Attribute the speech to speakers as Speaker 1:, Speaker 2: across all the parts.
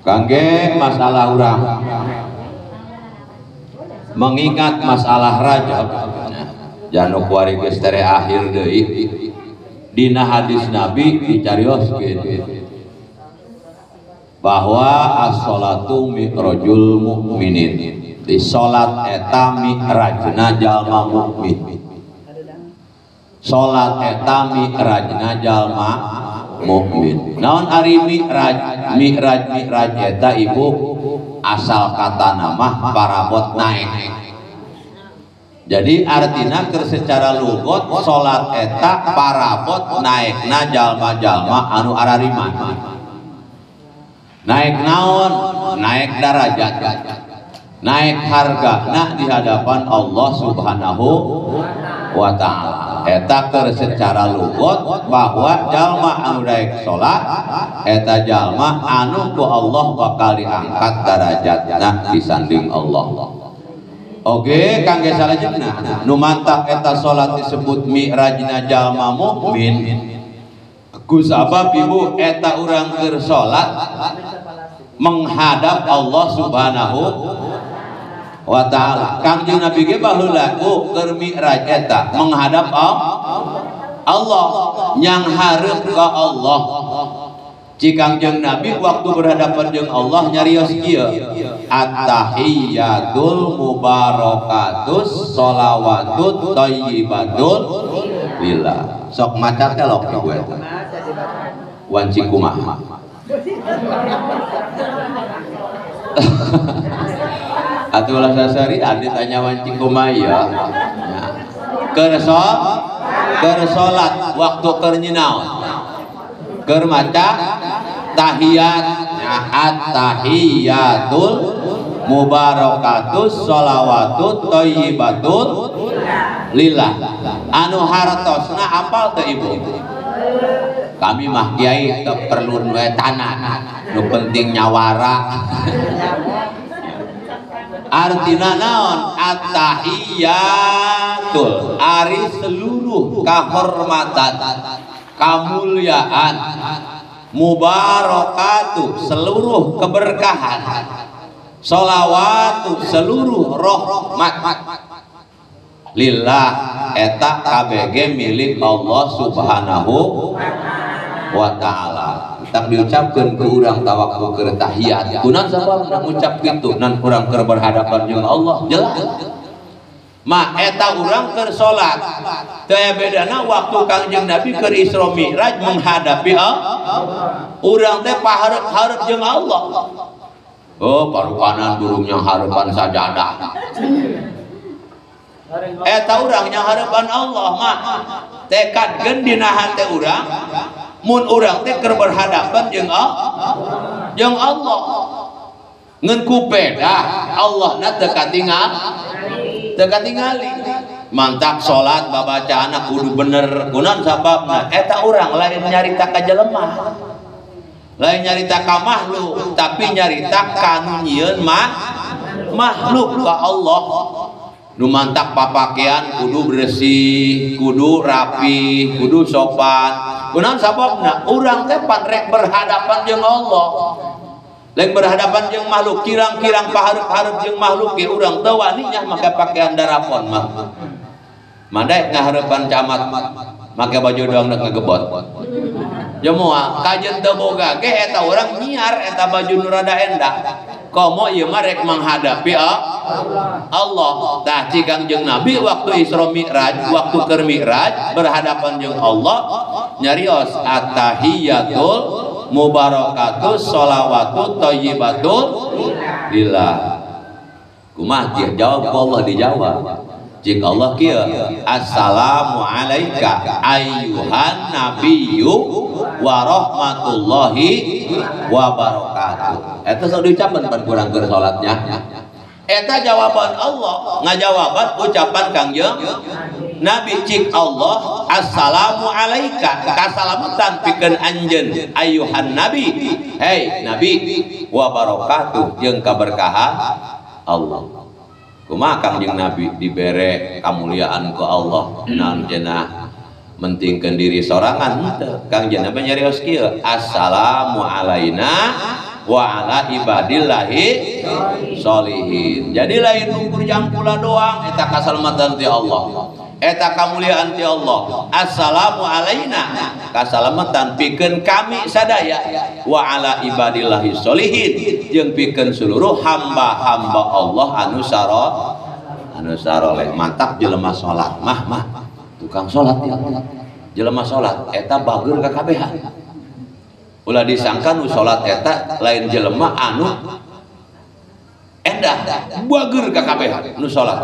Speaker 1: Kangge masalah urang mengingat masalah Rajab janu kuari geus tere akhir deui dina hadis Nabi dicarioskeun bahwa as-sholatu mi'rajul mukminin, di salat eta mi'rajna jalma mukmin, salat eta mi'rajna jalma mukmin. Naon ari mi'raj? Mi'raj mi'raj eta ibu asal kata nama parabot naik. Jadi artinya keur secara lugot salat eta parabot naekna jalma-jalma anu arariman. Naik naon? Naik darajat, naik harga nah di hadapan Allah Subhanahu wa ta'ala. Eta keur secara lugot bahwa jalma anu daek salat eta jalma anu ku Allah bakal diangkat darajatna disanding Allah. Oke, kangge salajengna nu mantap eta salat disebut mi'rajna jalma mukmin. Ku sabab ibu eta urang keur salat menghadap Allah Subhanahu wa ta'ala. Kangjeng Nabi ge baheula ku keur mi'raj eta menghadap Allah, nyang hareup ka Allah. Cik Kangjeng Nabi waktu berhadapan jeung Allah nyarios kieu, at-tahiyyatul mubarakatus sholawatut thayyibatul lillah. Sok maca teh lok ibu eta. Wanci kumaha? Atuh lah sasari ditanya wanci kumaha ya. Keur salat waktu keur nyinaon? Keur maca tahiyat, at-tahiyyatul mubarakatus sholawatut thayyibatul lillah. Anu hartosna apal teu ibu? Kami mah kiai teu perlu we tanah, nu penting nyawara. Artina naon? At-tahiyyatul ari seluruh kahormatan, kamuliaan, mubarakatuh seluruh keberkahan, sholawatu seluruh rahmat, lillah eta KBG milik Allah Subhanahu wa ta'ala. Tak diucapkeun ke urang tawakku keur tahiyat. Kunaon sababna ngucap kitu? Nan urang keur berhadapan jeung Allah jelas. Ma eta urang keur salat. Teu aya bedana waktu Kangjeng Nabi keur Isra Mi'raj menghadapi Allah. Urang teh pahareup-hareup jeung Allah. Oh, parukanan burung yang hareupan sajadah. Eta urang yang hareupan Allah mah. Tekadkeun dina hate urang mun urang teh keur berhadapan jeung Allah, jeung Allah. Ngan ku beda Allahna teu katingal, teu katingali. Mantap salat babacaanna kudu bener. Kunaon sababna? Eta urang lain nyarita ka jelema, lain nyarita ka makhluk, tapi nyarita ka nu nyieun makhluk ka Allah. Nu mantak papakean kudu bersih, kudu rapi, kudu sopan. Kunaon sababna? Urang teh pan rek berhadapan jeung Allah. Lain berhadapan jeung makhluk, kirang-kirang pahareup-hareup jeung makhluk ge urang teu wani nya make pakaian darapon mah. Madaek ngahareupan camat make baju doang rek ngegebot. Jemoa kajeun teu boga ge eta urang nyiar eta baju nu rada endah. Komo ieu mah rek menghadapi Allah. Tah cik Kangjeng Nabi waktu Isra Mi'raj, waktu keur Mi'raj berhadapan jeung Allah nyarios at-tahiyyatul mubarakatus sholawatut thayyibatul lillah. Kumaha dia jawab Allah dijawab. Cik Allah kieu, assalamu alaika ayyuhan nabiyyu wa rahmatullahi wa barakatuh. Eta sok diucapkeun pan kurang keur salatnya. Eta jawaban Allah, ngajawaban ucapan Kangjeng Nabi. Cik Allah, assalamu alaika, kasalamatan pikeun anjeun ayyuhan nabi, hei nabi, wa barakatuh jeung kaberkahan Allah. Kumaha Kangjeng Nabi dibere kamuliaan ku Allah, naon cenah mentingkeun diri sorangan henteu. Kangjeng Nabi nyarios kieu, assalamu alaina wa ala ibadillahi sholihin. Jadi lain ukur jang kula doang eta kasalamatan ti Allah, eta kamuliaan ti Allah. Assalamu alaina kasalamatan pikeun kami sadaya, wa ala ibadillahi sholihin jeung pikeun seluruh hamba-hamba Allah anu anu saroleh. Mantap jelema salat mah mah tukang salat ya. Jelema salat eta bageur ka kabehan. Ulah disangka nu salat eta lain jelema anu endah, bageur ka kabehan nu salat.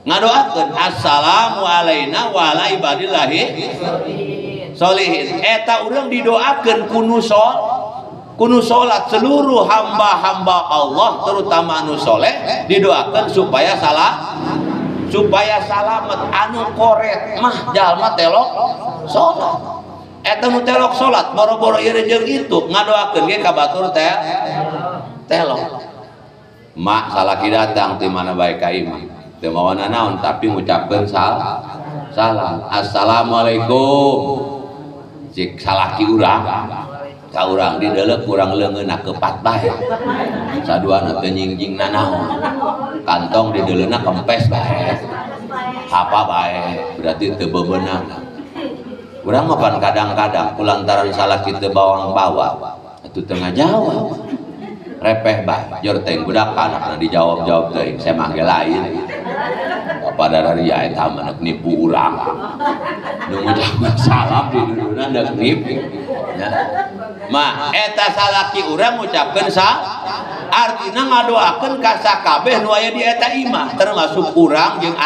Speaker 1: Ngadoakeun assalamu alaina wa ala ibadillahi sholihin. Eta urang didoakeun ku nu salat seluruh hamba-hamba Allah terutama anu soleh didoakeun supaya salah, supaya salamet. Anu koret mah jalma telok salat. Eta nu telok salat boro-boro ieu jeung itu ngadoakeun ge ka batur teh telok. Mak salaki datang ti mana bae ka imah teu mawa nanaon tapi ngucapkeun salam assalamualaikum. Cik salaki urang ka urang di deuleuh kurang leungeunna kepat bae saduana teu nyingjing nanaon kantong di deuleuhna kempes bae apa bae berarti teu bebeunang. Urang mah pan kadang-kadang kulantaran salaki teu bawang bawa atuh teu ngajawab repeh bae jor teh budak anakna dijawab-jawab teuing saya mah ge lain pada ria eta mah neuk nipu urang nu ngucapkeun salam di duduna neuk nipu nya. Mah eta salaki urang ngucapkeun artina ngadoakeun ka sakabeh nu aya di eta imah termasuk urang jeung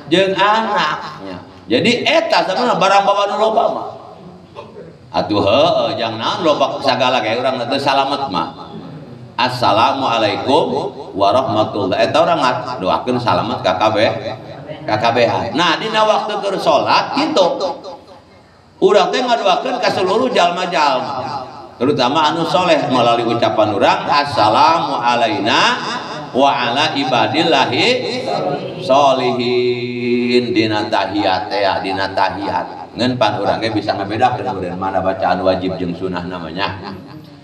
Speaker 1: jeung anaknya. Jadi eta sebenarnya barang bawa nu loba mah atuh heueuh jang naon loba sagala ge urang teh salamet mah. Assalamualaikum warahmatullahi. Eta urang ngadoakeun salamet ka kabeh ka kabehan. Nah dina waktu keur salat kitu urang teh ngadoakeun ka seluruh jalma-jalma terutama anu soleh melalui ucapan urang assalamu alaina wa ala ibadillahi sholihin. Dina tahiyat teh dina tahiyat ngan pan urang ge bisa ngabedakeun urang mana bacaan wajib jeung sunah namanya.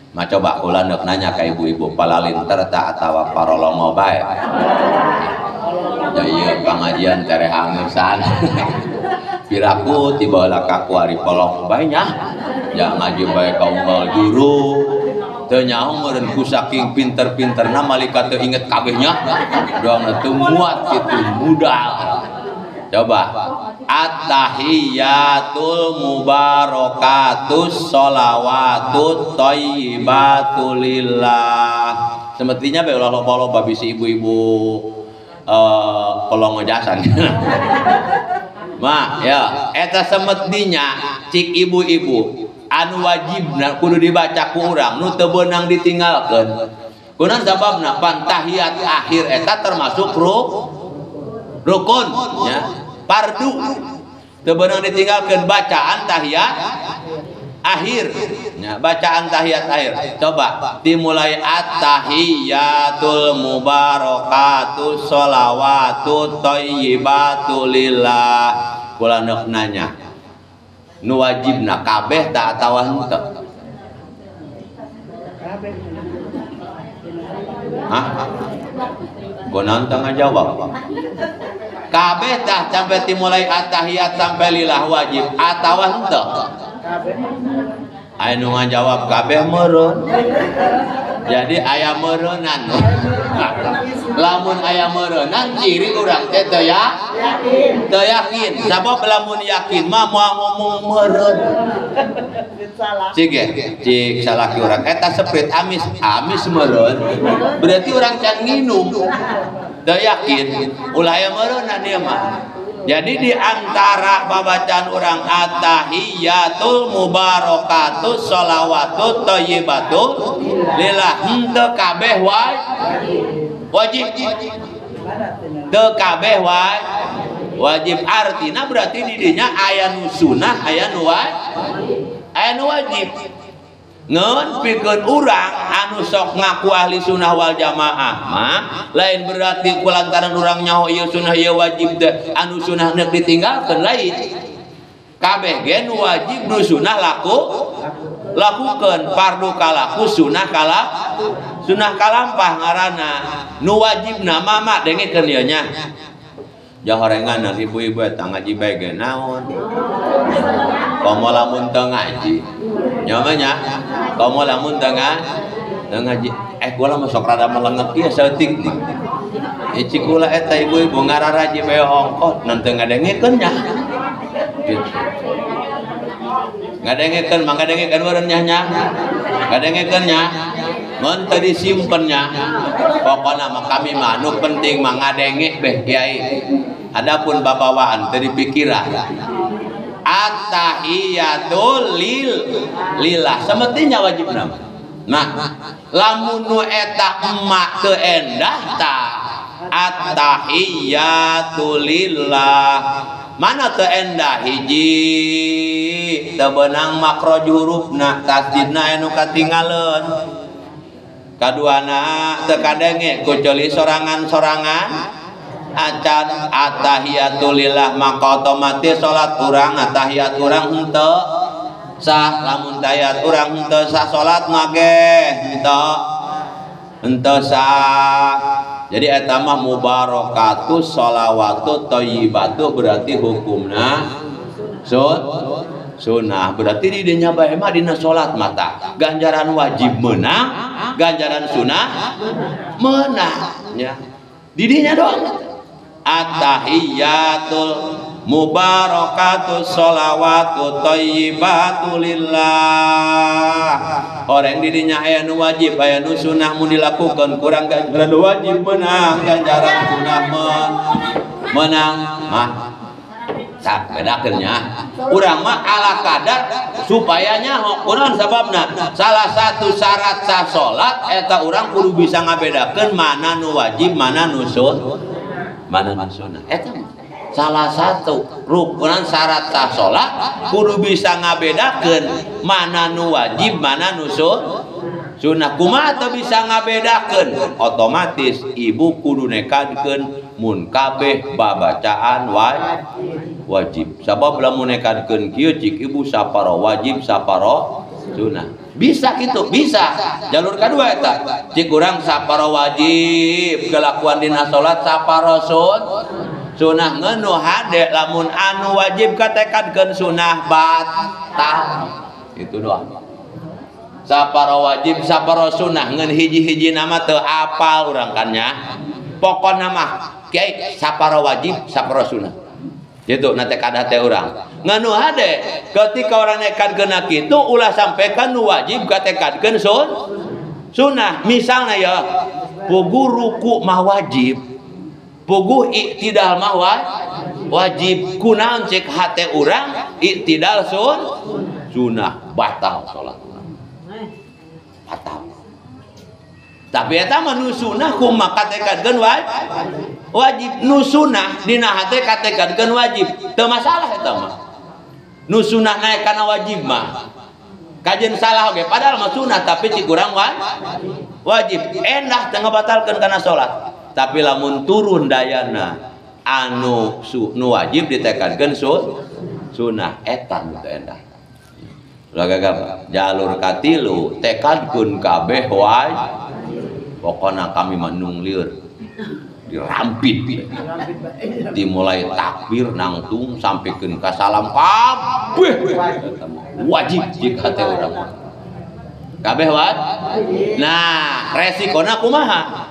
Speaker 1: Ma coba kula neuk nanya ka ibu-ibu palalinter ta atawa parolongo bae. Ya ieu pangajian tereh angeusan. Piraku tiba heula ka kuari polong bae nya. Ya ngaji bae ka unggal juru. Teu nyaho meureun ku saking pinter-pinterna malaikat teu inget kabehnya. Doang teu muat kitu budal. Coba at-tahiyatul mubarakatus sholawatut thayyibatul lillah. Semestinya bae ulah loba-loba bisi ibu-ibu pelongo jasan. Ma ya eta semestinya cik ibu-ibu anu wajibna kudu dibaca ku urang nu teu beunang ditinggalkeun. Kunaon sababna pan tahiyat akhir eta termasuk rukun ya, fardu teu beunang ditinggalkeun bacaan tahiyat akhir ya, bacaan tahiyat akhir. Coba dimulai at-tahiyatul mubarakatus sholawatut thayyibatul lillah. Kula neuk nanya nu wajibna kabeh ta atawa henteu? Hah? Kunaon teu ngajawab? Kabeh tah sampai dimulai at-tahiyat sampai lillah wajib atawa henteu? Aya nu ngajawab kabeh meureun. Jadi aya meureunan. Lamun aya meureunan ciri urang teh teu yakin. Teu yakin. Sabab lamun yakin mah moal ngomong meureun. Cik ge, cik salaki urang eta seprit amis, amis meureun. Berarti urang can nginum. Teu yakin, ulah aya meureunan ieu mah. Jadi di antara babacaan orang at-tahiyatul mubarakatus sholawatut thayyibatul lillah henteu kabeh wajib. Teu kabeh wajib artina berarti di dinya aya nu sunah aya nu wajib. Ngeun pikeun urang anu sok ngaku ahli sunnah wal jamaah mah lain berarti kulantaran urang nyaho ieu sunnah ieu wajib teh anu sunnah neuk ditinggalkeun lain. Kabeh ge nu wajib nu sunnah laku Lakukeun fardu kalaku sunah kala sunah kalampah ngaranna. Nu wajibna mama dengekeun ieu nya. Jahorengan ibu-ibu eta ngaji bae ge naon. Komo lamun teu ngaji. Nya mah nya. Komo lamun teu ngaji. Kula mah sok rada melenget ieu saeutik mah. Cik kula eta ibu-ibu ngararaji bae ongkoh nan teu ngadengekeun nya. Gitu. Ngadengekeun mah ngadengekeun meureun nya nya. Ngadengekeun nya. Mun teu disimpen nya. Pokona mah kami mah nu penting mah ngadenge beh kiai. Adapun babawaan teu dipikiran. Attahiyatul lillah semestinya wajib nama. Nah, lamun nu eta emak teu endah ta attahiyatul lillah. Mana teu endah hiji teu beunang makroj hurufna tasdidna anu katingaleun. Kaduana teu kadenge kecuali sorangan-sorangan acan attahiyatulillah maka otomatis salat urang attahiyat urang henteu sah. Lamun tahiyat urang henteu sah salat mah ge henteu sah. Jadi eta mah mubarakatus sholawatu thayyibatu berarti hukumna sunah. Berarti di dinya bae mah dina salat mata ganjaran wajib meunang, ganjaran sunah meunang nya. Di dinya doang. Attahiyatul mubarakatus sholawatu thayyibatu lillah. Orang di dinya aya nu wajib aya nu sunah mun dilakukeun kurang ganjaran wajib meunang, ganjaran sunah menang mah. Tak bedakeun nya. Urang mah ala kadar supaya nyaho kunaon sababna. Salah satu syarat sah salat eta urang kudu bisa ngabedakeun mana nu wajib mana nu mana nu sunah. Eta salah satu rukunan syarat sah salat kudu bisa ngabedakeun mana nu wajib mana nu sunah. Kumaha teu bisa ngabedakeun? Otomatis ibu kudu nekadkeun mun kabeh babacaan wajib. Sabab lamun nekadkeun kieu cik ibu saparo wajib saparo sunah. Bisa kitu, bisa. Jalur kadua eta. Cik urang saparo wajib kelakuan dina salat saparo sunah ngeunu hade lamun anu wajib katekadkeun sunah batal. Itu doang. Saparo wajib saparo sunah ngeun hiji-hiji nama teu apal urang kan nya. Pokona mah kiai saparo wajib saparo sunah. Gitu na tekad hate urang. Nganu hade ketika orang nekadkeun kitu ulah sampekan nu wajib katekadkeun sunah. Misalna ya puguh ruku mah wajib, puguh iktidal mah wajib. Kunaon cek hate urang iktidal sunah batal salat urang. Batal. Tapi eta mah nu sunah kumaha katekadkeun wajib. Nu sunah dina hate katekadkeun wajib. Teu masalah eta mah. Nu sunah naek kana wajib mah. Kajeun salah oge padahal mah sunah tapi cik urang wajib. Endah teu ngabatalkeun kana salat. Tapi lamun turun dayana anu nu wajib ditekadkeun sunah eta nu teu endah. Ulah gagap jalur katilu tekadkeun kabeh wajib. Pokona kami mah nung lieur dirampit dimulai takbir nangtung sampikeun ka salam kabeh wajib jika teh urang kabeh wajib. Nah resikona kumaha?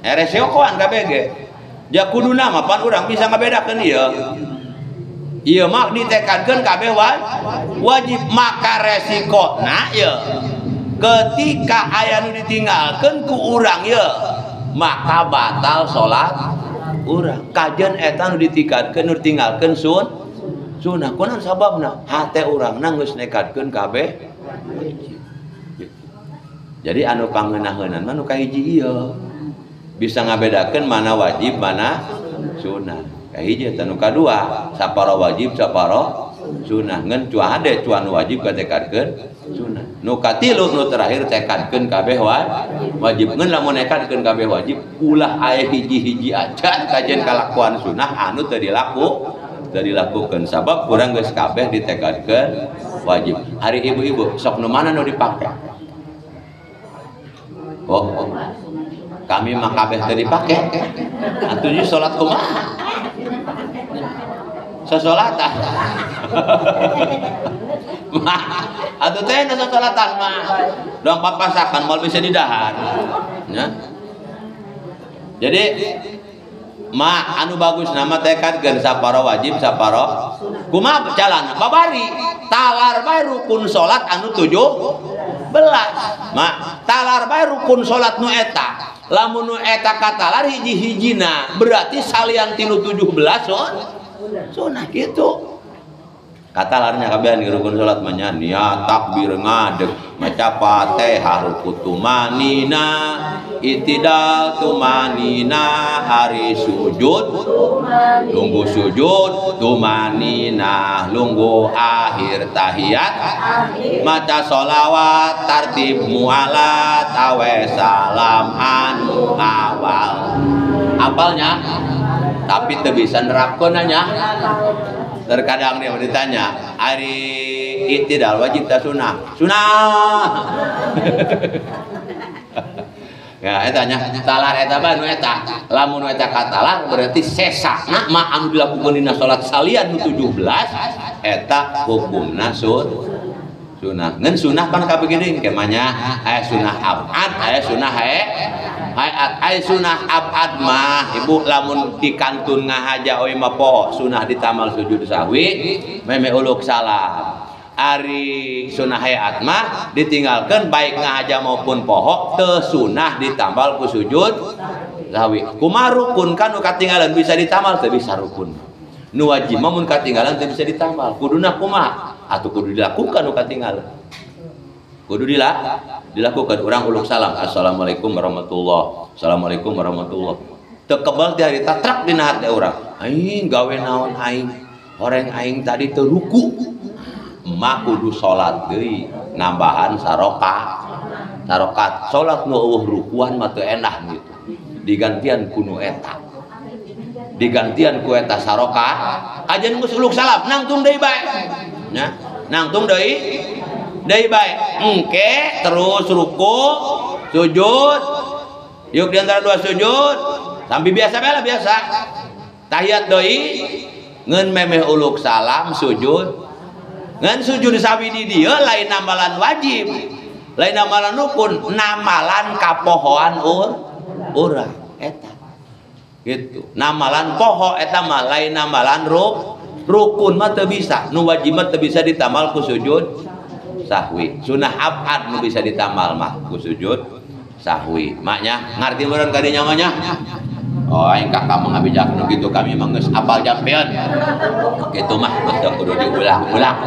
Speaker 1: Resikoan kabeh ge ja kuduna mah pan urang bisa ngabedakeun ieu ieu mah ditekadkeun kabeh wajib maka resikona ieu ketika aya nu ditinggalkeun ku urang ieu maka batal salat urang. Kajeun eta nu ditinggalkeun nu ditinggalkeun sunah. Kunaon sababna? Hate urangna geus nekadkeun kabeh wajib. Jadi anu pangeunaheunan mah nu kahiji ieu bisa ngabedakeun mana wajib mana sunah. Kahiji eta nu kadua saparo wajib saparo sunah. Ngan cuah hade cuan wajib katekadkeun sunah. Nu katilu nu terakhir tekadkeun kabeh wajib. Ngeun lamun nekadkeun kabeh wajib ulah aya hiji-hiji acan kajian kalakuan sunah anu teu dilakukeun sabab kurang geus kabeh ditekadkeun Wajib. Hari ibu-ibu sok nu mana nu dipake? Oh, kami mah kabeh teu dipake. Atuh nya salat kumaha? Sasolatan. Mah, atuh teh nu sasolatan mah. Dong papasakan moal bisa didahar. Nya. Jadi ma anu bagus nama tekadkeun saparo wajib saparo kumaha calana babari talar bae rukun salat anu 17 ma talar bae rukun salat nu eta lamun nu eta katalar hiji-hijina berarti salian tinu 17 sunah kitu katalarnya kabehan rukun salat mah nya niat takbir ngadeg maca Fatihah ruku tumanina itidal tumanina hari sujud lungguh sujud tumanina lungguh akhir tahiyat maca sholawat tartib mualat awe salam anu awal apalnya tapi teu bisa nerapkeun nya. Terkadang dia ditanya, ari itidal wajib tak sunah? Sunah. Ya eta nya, talar eta mah nu eta. Lamun nu eta katalar berarti sesana mah anu dilakukeun dina salat salian nu 17 eta hukumna sunah. Ngan sunah pan kabeh geuning ke mah nya, aya sunah abad, aya sunah hayat, aya sunah abad mah ibu lamun dikantun ngahaja oe mah poho sunah ditamal sujud sahwi meme uluk salam. Ari sunah hayat mah ditinggalkeun baik ngahaja maupun poho teu sunah ditambal ku sujud sahwi. Kumaha rukun kan nu katinggalan bisa ditamal teu bisa rukun. Nu wajib mah mun katinggalan teu bisa ditambal. Kuduna kumaha? Atuh kudu dilakukan nu katinggalan. Kudu dilakukan urang uluk salam assalamualaikum warahmatullah assalamualaikum warahmatullah teu kebal ti harita trak dina hate urang aing gawe naon aing horeng aing tadi teu ruku mah kudu salat deui nambahan sarokat salat nu eueuh rukuan mah teu endah gitu digantian ku nu eta digantian ku eta sarokat ajan geus uluk salam nangtung deui bae nya nangtung deui deui bae engke terus ruku sujud yuk di antara dua sujud sampai biasa bae lah biasa tahiyat deui ngeun memeh uluk salam sujud ngan sujud sawi di dieu lain namalan wajib lain namalan rukun namalan kapohoan urang eta gitu namalan poho eta mah lain namalan rukun mah teu bisa nu wajib mah teu bisa ditamal ku sujud sahwi sunah abad nu bisa ditamal mah ku sujud sahwi maknya ngarti meureun ka dinya mah nya. Oh aing kakak mah ngabijak nu kitu kami mah geus apal jampeun kitu mah teu kudu diulang-ulang.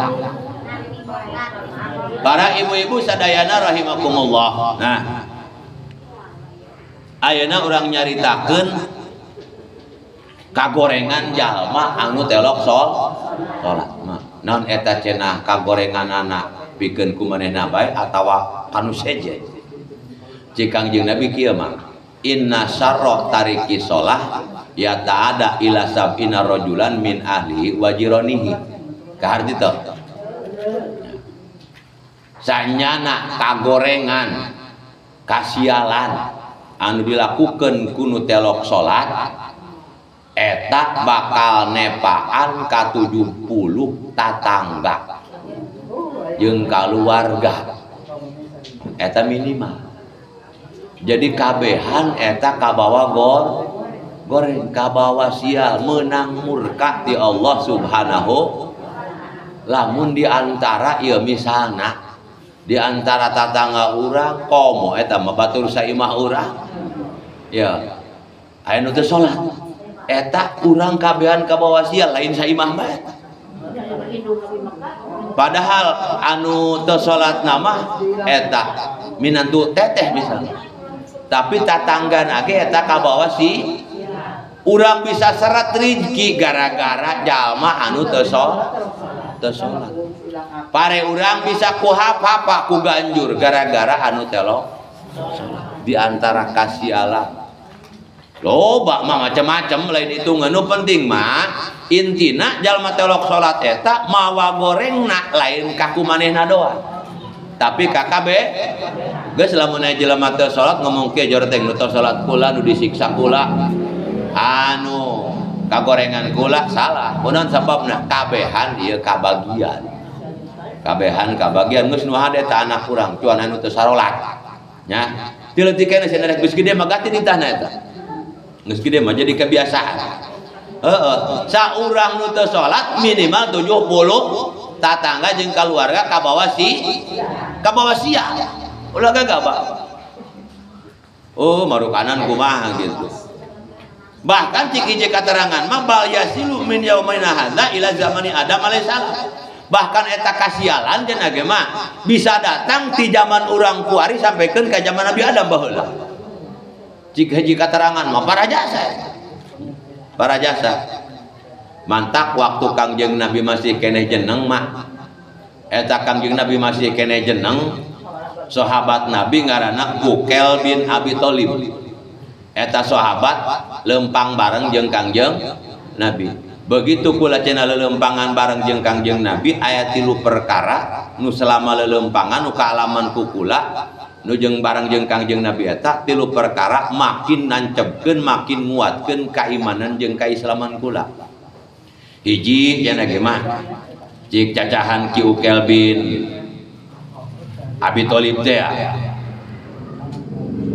Speaker 1: Para ibu-ibu sadayana rahimakumullah. Nah ayeuna urang nyaritakeun kagorengan jalma anu telok salat mah naon eta cenah kagorenganana pikeun ku manehna bae atawa kanu sejen. Cik Kangjeng Nabi kieu mah inna syarra tariki shalah ya ta'ada ila sab'ina rajulan min ahlihi wa jiranihi. Kaharti teu? Sanyana kagorengan kasialan anu dilakukeun ku nu telok salat eta bakal nepaan ka 70 tatangga jeung kaluarga eta minimal. Jadi kabehan eta kabawa goreng kabawa sial menang murka ti Allah Subhanahu. Lamun diantara ieu misalna diantara tatangga urang komo eta mah batur saimah urang ya aya nu teu salat eta urang kabehan kabawa sial lain saimah mah eta. Padahal anu teu salat mah eta minantu teteh misalnya tapi tatangga ge eta kabawa si urang bisa seret rizki gara-gara jalma anu teu salat. Pare urang bisa ku hapa ku ganjur gara-gara anu telok salat. Di antara kasialan Loba mah macam-macam lain hitungan nu penting mah intina jalma telok salat eta mawa gorengna lain kaku manehna doang. Tapi KKB geus lamun aya jelema teu salat ngomong kieu jor teh nu teu salat kula nu disiksa kula anu kagorengan kula salah. Kunaon sababna kabehan ieu kabagian. Kabehan kabagian geus nu hade ta anak urang cuan anu teu sarolat. Nya ti leutik keneh cenah rek geus gede mah gati ditahna eta. Geus gede mah jadi kebiasaan. Heeh, saurang nu teu salat minimal 70 tatangga jeung keluarga kabawa si kabawa sia. Ulah gagah, Pak. Oh, marukanan kumaha gitu. Bahkan cik hiji katerangan mah bal yasilu min yaumina hadza ila zamani Adam alaihissalam. Bahkan eta kasialan cenah ge mah bisa datang ti zaman urang kuari sampaikan ka zaman Nabi Adam baheula. Cik hiji katerangan mah para jasa. Para jasa. Mantak waktu Kangjeng Nabi masih keneh jeneng mah. Eta Kangjeng Nabi masih keneh jeneng sahabat Nabi ngaranna Uqail bin Abi Thalib. Eta sahabat lempang bareng jeung Kangjeng Nabi. Begitu kula cenah lelempangan bareng jeung Kangjeng Nabi aya 3 perkara nu selama lelempangan nu kaalaman ku kula nu jeung bareng jeung Kangjeng Nabi eta 3 perkara makin nancepkeun makin nguatkeun kaimanan jeung kaislaman kula. Hiji cenah ge mah cik cacahan Ki Uqail bin Abi Thalib teh ya.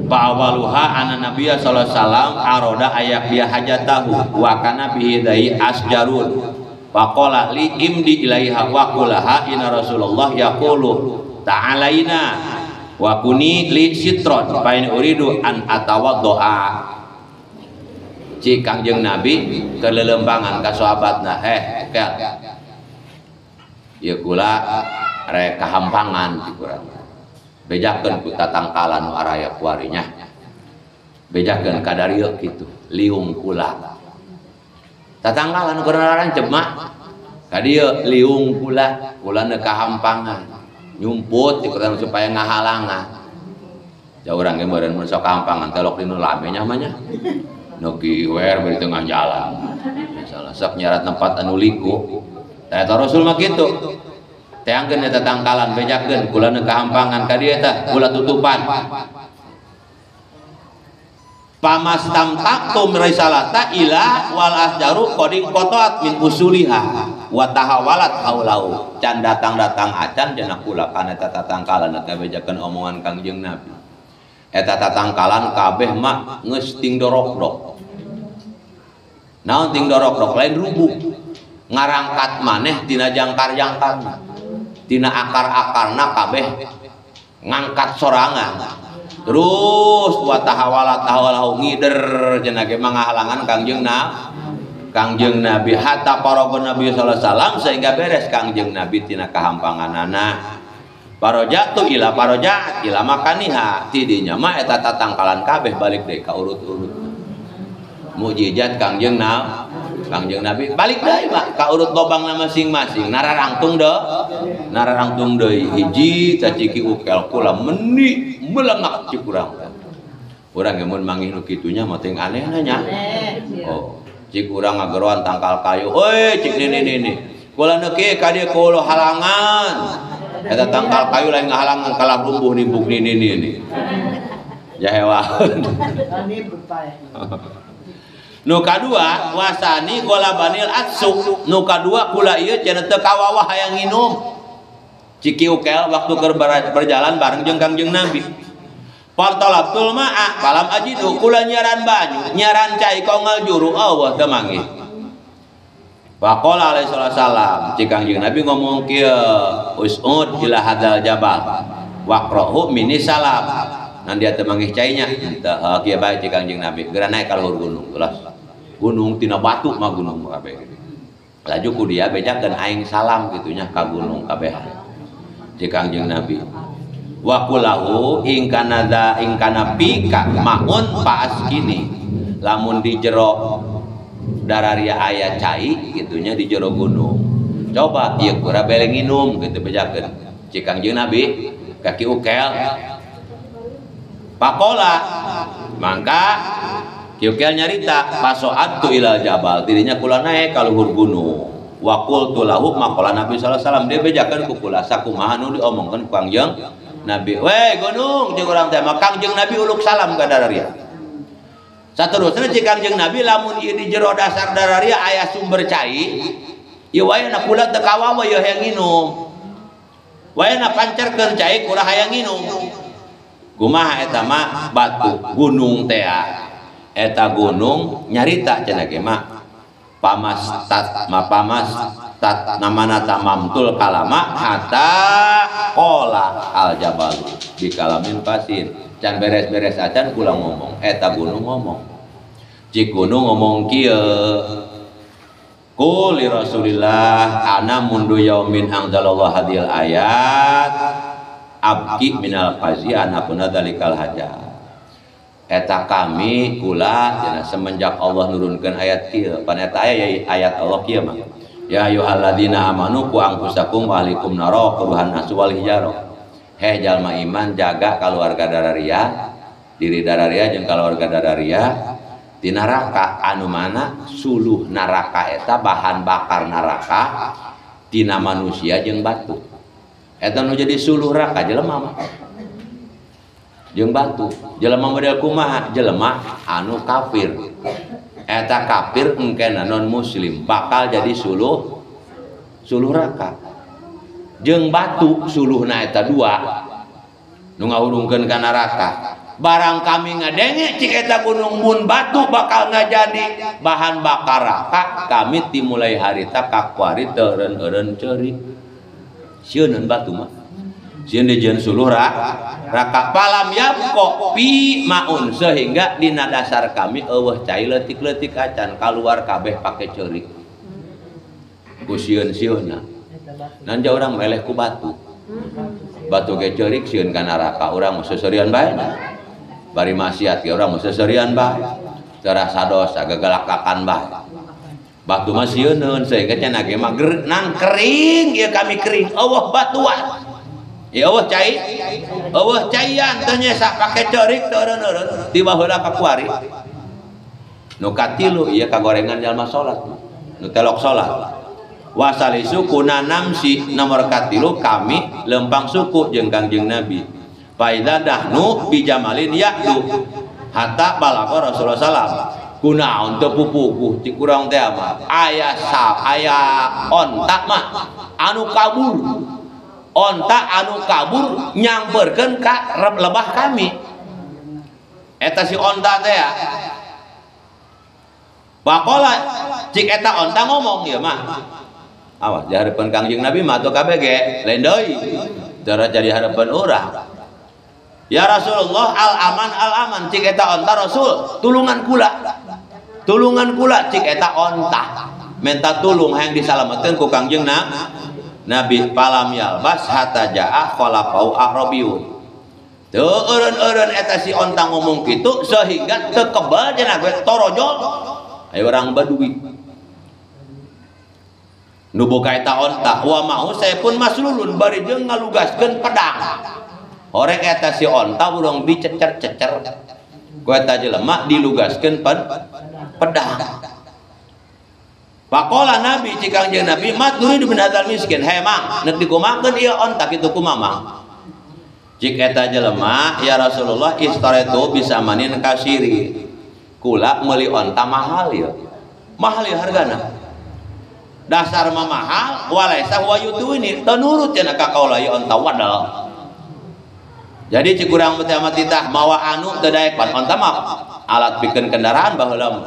Speaker 1: Fa'awaluha anna nabiyya sallallahu alaihi wasallam aroda ayak biya hajatahu wa kana bihi dai asjarun faqala li imdi ilaiha wa qulaha inna rasulullah yaqulu ta'alaina wa kuni li sitron fa in uridu an atawaddoa. Cik Kangjeng Nabi keur lelempangan ka sahabatna, kel ieu kula rek kahampangan ti kurang. Bejakeun ku tatangkalan nu araya kuarinya. Bejakeun ka darieu kitu, liung kula. Tatangkalan keur narancep mah ka dieu liung kula, kula nu kahampangan. Nyumput ti kurang supaya ngahalangan. Jauh urang ge meureun mun sok kahampangan telok dinu lame nya mah nya. Nu kiwer bari tengah jalan. Misalnya sok nyarat tempat anu liku. Tah eta Rasul mah kitu. Teangkeun eta tangkalan bejakeun kula nu kahampangan ka dieu tah kula tutupan. Pamastamtaqtum risalata ila wal asjaru qadin qataat min usuliha wa tahawalat haulau. Can datang-datang acan cenah kula kana eta tatangkalan eta bejakeun omongan Kangjeng Nabi. Eta tatangkalan kabeh mah geus ting dorok-dok. Naon ting dorok-dok lain rubuh. Ngarangkat maneh tina jangkar-jangkarna. Tina akar-akarna kabeh ngangkat sorangan. Terus wa tahawalat hawalahu ngider cenah ge manghalangan Kangjeng Nabi. Kangjeng Nabi hatta paragon Nabi sallallahu alaihi wasallam sehingga beres Kangjeng Nabi tina kahampanganana. Parojatu ila parojaat ila makaniha tidinya mah eta tatangkalan kabeh balik deui ka urut-urut. Mukjizat Kangjeng Nabi. Kangjeng Nabi balik deui mah ka urut lobangna masing-masing nararangtung deui nararangtung deui hiji caciki Uqail kula meni melengak cik urang teh. Urang ge mun manggih nu kitu nya mah teh anehna nya. Oh, cik urang ngageroan tangkal kayu. Heuy cik nini-nini. Kula nu kieu ka dieu kulo halangan. Eta tangkal kayu lain ngahalangan kalah rumbuh nimbuk nini-nini. Jahewa. Nu kadua wasani golabanil atsuk. Nu kadua kula ieu cenah teu kawawah hayang nginum. Ciki Uqail waktu keur berjalan bareng jeung Kangjeng Nabi. Partalabtul ma'a falam ajidu kula nyaran banyu, nyaran cai kongal juru Allah teu manggih. Faqala alaihi salam cik Kangjeng Nabi ngomong kieu, us'ud ila hadzal jabal waqrahu mini salam. Nan dia teu manggih cainya, teu kieu bae cik Kangjeng Nabi, geura naik ka luhur gunung. Ulah gunung tina batu mah gunung kabeh. Laju ku dia bejakeun aing salam kitu nya ka gunung kabeh. Cik Kangjeng Nabi. Wa qulahu in kana za in kana pika maun faaskini. Lamun di jero dararia aya cai gitunya di jero gunung. Coba ieu kura bere nginum kitu bejakeun. Cik Kangjeng Nabi kaki Uqail. Pakola mangka Kieu nyarita pasoat tu ilal jabal dirinya kula naek ka luhur gunung. Wa qultu lahu maqala Nabi sallallahu alaihi wasallam dia bejakeun ku kula sakumaha nu diomongkeun ku Kangjeng Nabi. Weh gunung jeung urang teh mah Kangjeng Nabi uluk salam ka dararia. Saterusna cik Kangjeng Nabi lamun ieu di jero dasar dararia aya sumber cai, ieu wayahna kula teu kawawa ieu hayang nginum. Wayahna pancerkeun cai kula hayang nginum. Kumaha eta mah batu gunung teh. Eta gunung nyarita cenah ge mah pamastat ma pamastat namana tamamtul kalama hatta qala al jabal bi kalamin fasin can beres-beres acan kula ngomong eta gunung ngomong cik gunung ngomong kieu qul li Rasulillah ana mundu yaumin anzalallahu hadhil ayat abki minal qazi ana kuna dzalikal hajat. Eta kami kula cenah semenjak Allah nurunkeun ayat kieu pan eta aya ayat Allah kieu mah ya ayyuhalladzina amanu qu anfusakum wa ahlikum nara quruhan nasu wal hijarah. Heh jalma iman jaga kaluarga dararia diri dararia jeung kaluarga dararia di neraka anu mana suluh neraka eta bahan bakar neraka tina manusia jeung batu eta nu jadi suluh neraka jelema mah jeung batu jelema model kumaha jelema anu kafir eta kafir engkena non muslim bakal jadi suluh suluh neraka jeung batu suluhna eta dua nu ngahurungkeun ka neraka. Barang kami ngadenge cik eta gunung mun batu bakal ngajadi bahan bakar neraka kami timulai harita kakuari teu eureun-eureun ceurik sieuneun batu mah sieun dijieun suluh raka palam yabqa pi maun sehingga dina dasar kami eueuh cai leutik-leutik acan kaluar kabeh pake ceurik ku sieun-sieunna. Nanja urang meleh ku batu batu ge ceurik sieun ka neraka urang mah seuseurian bae bari maksiat ge urang mah seuseurian bae terasa dosa gagalakakan bae batu mah sieuneun sehingga cenah ge mah nang kering ieu kami kering eueuh batuan ya eueuh cai eueuh caian teh nyesa pake ceurik teu eureun-eureun ti baheula ka kuari nu katilu ieu kagorengan jalma salat nu telok salat wasalisu kuna namsi nomor katilu kami lempang suku jeung Kangjeng Nabi faida dahnu bijamalin ya'du hatta balago Rasulullah sallam kunaon teu pupukuh cik urang teh mah aya sa aya onta mah anu kabur onta anu kabur nyamperkeun ka lebah kami eta si onta teh ya Pakola cik eta onta ngomong ieu mah awas di hareupeun Kangjeng Nabi mah atuh kabeh ge lain deui teu jadi hareupeun urang. Ya Rasulullah al aman al aman cik eta onta Rasul tulungan kula cik eta onta minta tulung hayang disalametkeun ku Kangjeng Nabi palam yalbas hatta jaa khalafau a'rabiyun teu eureun-eureun eta si onta ngomong kitu sehingga teu kebal cenah ge torojol aya urang Badui nu boga eta onta wa mau saya pun maslulun bari jeung ngalugaskeun pedang horeng eta si onta urang dicecer-cecer ku eta jelema dilugaskeun pedang. Pakola Nabi cik Kangjeng Nabi mat nuridu min hadzal miskin he mang nek dikumakeun ieu onta kitu kumaha cik eta jelema ya Rasulullah istaraitu bisa manin kasiri kula meuli onta mahal ieu mahal ieu hargana dasar mah mahal walaisa huwa yutuini teu nurut cenah ka kaula ieu onta wadal. Jadi cik urang teh mah titah mawa anu teu daek pan onta mah alat pikeun kendaraan baheula mah.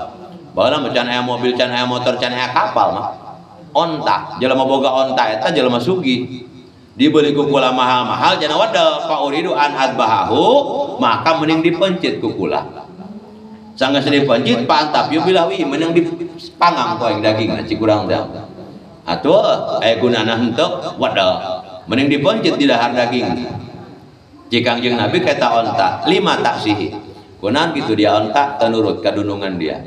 Speaker 1: Baheula mah can aya mobil, can aya motor, can aya kapal mah. Onta, jelema boga onta eta jelema sugih. Dibeli ku kula mahal-mahal cenah wadal fa uridu an adbahu maka mending dipencit ku kula. Sanggeus dipencit pantap yo bilawi mending dipangang ku aing dagingna cik urang teh. Atuh aya gunana henteu wadal mending dipencit di dahar daging. Cik Kangjeng Nabi kata onta lima taksihi kunaon kitu dia onta tenurut kadunungan dia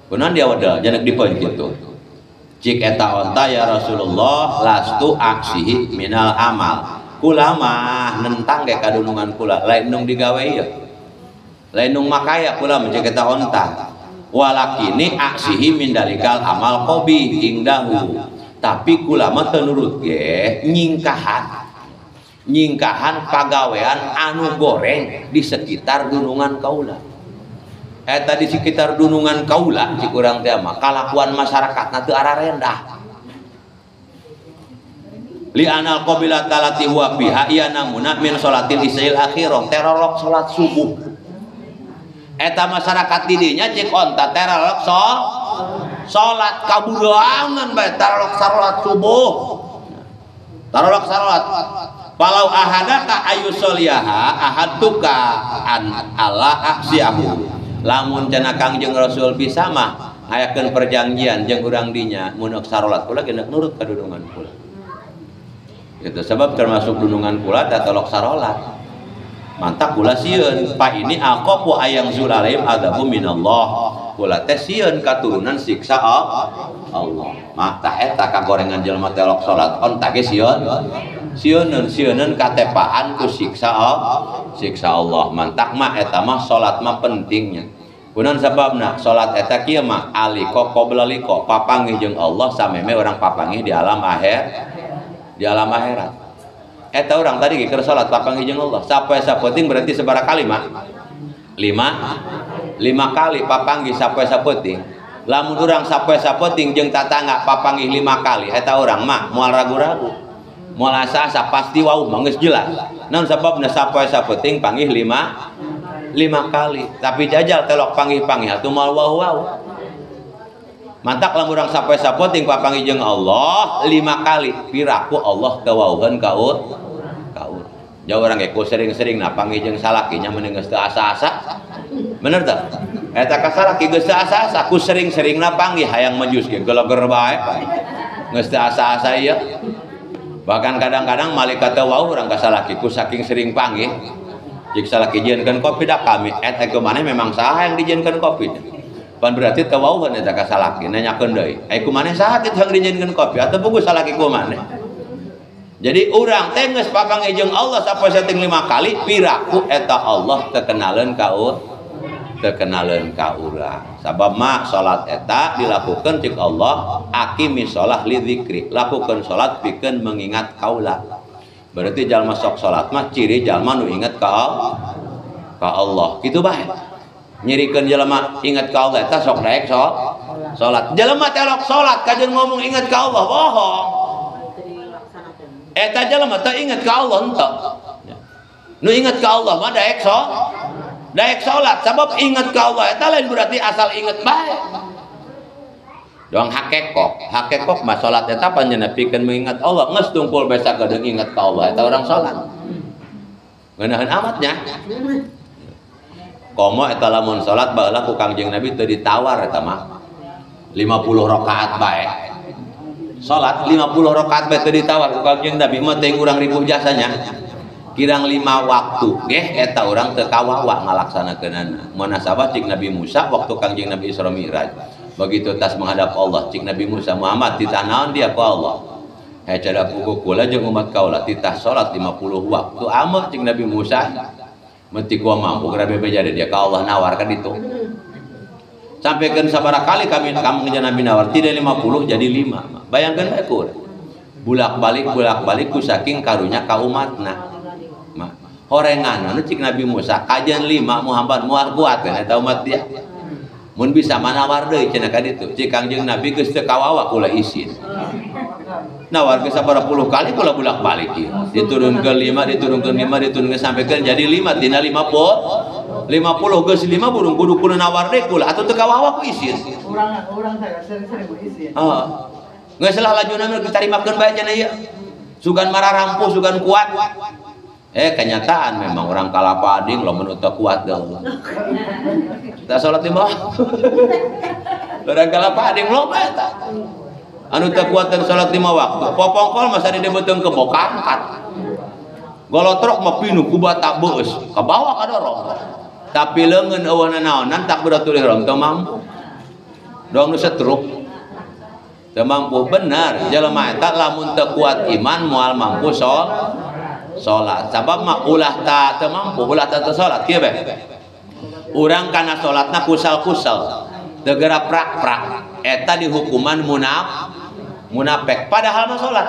Speaker 1: kunaon dia wadal janek dipencit tuh cik eta onta ya Rasulullah lastu aksihi minal amal kula mah nentang ge kadunungan kula lain nung digawe ieu Lain nu makaya kula mah cek eta onta. Walakini aksihi min dalikal amal qabih indahu. Tapi kula mah teu nurut ge nyingkahan. Nyingkahan pagawean anu goreng di sekitar gunungan kaula. Eta di sekitar dunungan kaula cik urang teh mah kalakuan masyarakatna teu ararendah. Li anal qabila talati huwa biha ya namuna min sholatil isyail akhirah terolok salat subuh. Eta masyarakat didinya cik onta terolok salat kaburangan bae terolok salat subuh. Terolok salat. Falau ahadaka ayu soliyaha ahaduka an ala aksiahu. Lamun cenah Kangjeng Rasul bisa mah ngayakeun perjanjian jeung urang dinya mun sarolat kula ge nurut ka dunungan kula. Gitu sebab termasuk dunungan kula teh tolok sarolat. Mantak kula sieun pa ini aqafu ayang zulalaim adzabu minallah. Kula teh sieun katurunan siksa Allah. Mah tah eta kagorengan jelema teh salat onta ge sieun. Sieun katepaan ku siksa siksa Allah. Mantak mah eta mah salat mah pentingnya. Kunaon sababna salat eta kieu mah aliko qabla liko papanggih jeung Allah sameme urang papanggih di alam akhir di alam akhirat. Eta urang tadi ge keur salat papanggih jeung Allah. Sapoe sapenting berarti sabaraha kali mah? 5 kali papanggih sapoe sapenting. Lamun urang sapoe sapenting jeung tatangga papanggih 5 kali eta urang mah moal ragu-ragu. Moal asa-asa pasti wau mah geus jelas. Naon sababna sapoe sapenting panggih 5 kali. Tapi jajal telok panggih-panggih atuh moal wau-wau. Mantak lamun urang sapoe sapenting papanggih jeung Allah 5 kali piraku Allah teu wauheun ka urang. Jauh urang ge ku sering-sering na panggih jeung salaki nya mending geus teu asa-asa. Bener teu? Eta ka salaki geus teu asa-asa ku sering-sering na panggih hayang majus ge geleger bae. Geus teu asa-asa ieu. Bahkan kadang-kadang malaikat teu wau urang ka salaki ku saking sering panggih. Jik salaki jieunkeun kopi da kami eta ke maneh memang saha yang dijieunkeun kopi. Pan berarti teu wauheun eta ka salaki nanyakeun deui. Ai ku maneh saha kitu yang dijieunkeun kopi atuh puguh salaki ku maneh. Jadi urang teh geus papanggih jeung Allah sapoe saeuting 5 kali piraku eta Allah terkenaleun ka terkenaleun ka urang. Sabab mah salat eta dilakukeun cik Allah aqimi shalah li dzikri, lakukeun salat pikeun mengingat kaula. Berarti jalma sok salat mah ciri jalma nu inget ka Allah. Kitu bae. Nyirikeun jalma inget ka Allah eta sok daek salat. Jalma telok salat kajeun ngomong inget ka Allah bohong. Eta jalma teu inget ka Allah henteu. Nu inget ka Allah mah daek daek salat. Sabab inget ka Allah eta lain berarti asal inget bae. Doang hakekok, hakekok mah salat eta panjenengan pikeun mengingat Allah, geus tungkul bae sagedeung inget ka Allah eta urang salat. Ngeunaheun amatnya. Komo eta lamun salat baheula ku Kangjeng Nabi teu ditawar eta mah. 50 rakaat bae. Salat 50 rakaat bae teu ditawar ku Kangjeng Nabi mah teuing urang ribuh jasanya. Kirang 5 waktu geh eta urang teu kawawa ngalaksanakeunana. Munasabah cik Nabi Musa waktu Kangjeng Nabi Isra Mi'raj. Begitu tas menghadap Allah cik Nabi Musa, Muhammad titah naon dia ku Allah. He cada puguh kula jeung umat kaula titah salat 50 waktu ameh cik Nabi Musa. Menti gua mampu geura bebeja dia ka Allah nawarkan itu. Sampaikan sabaraha kali kami kamu Nabi nawar tidak 50 jadi 5. Bayangkan bae ku. Bulak-balik ku saking karunya ka umatna. Horengan anu cik Nabi Musa kajian 5 Muhammad moal kuat kan eta umat dia. Mun bisa manawar deui cenah ka ditu. Cik Kangjeng Nabi geus teu kawawa kula isin. Nawar geus sabaraha puluh kali kula bulak-balik ieu. Diturunkeun 5, diturunkeun 5, diturunkeun sampikeun jadi 5 tina 50. 50 geus 5 burung kudu kudu nawar deui kula atuh teu kawawa ku isin.
Speaker 2: Urang teh sering-sering ku isin.
Speaker 1: Heeh. Geus lah lajuna mah ditarimakeun bae cenah ieu. Sugan mararampuh, sugan kuat. Kenyataan memang orang kalapa ading lamun teu kuat deui. Kita salat lima. Orang kalapa ading loba eta. Anu teu kuat teu salat 5 waktu. Popongkol mah sari dibeuteung kebo kangkat. Golotrok mah pinuh ku bata beus, kabawa kadorong. Tapi leungeun eueuh nanaonan takbiratul ihram teu mampu. Doang nu setruk. Teu mampu bener jelema eta lamun teu kuat iman moal mampu salat. Sabab mah ulah ta teu mampu, ulah ta teu salat kieu bae. Urang kana salatna kusal-kusal, teu geura prak-prak, eta dihukuman munafik, padahal mah salat.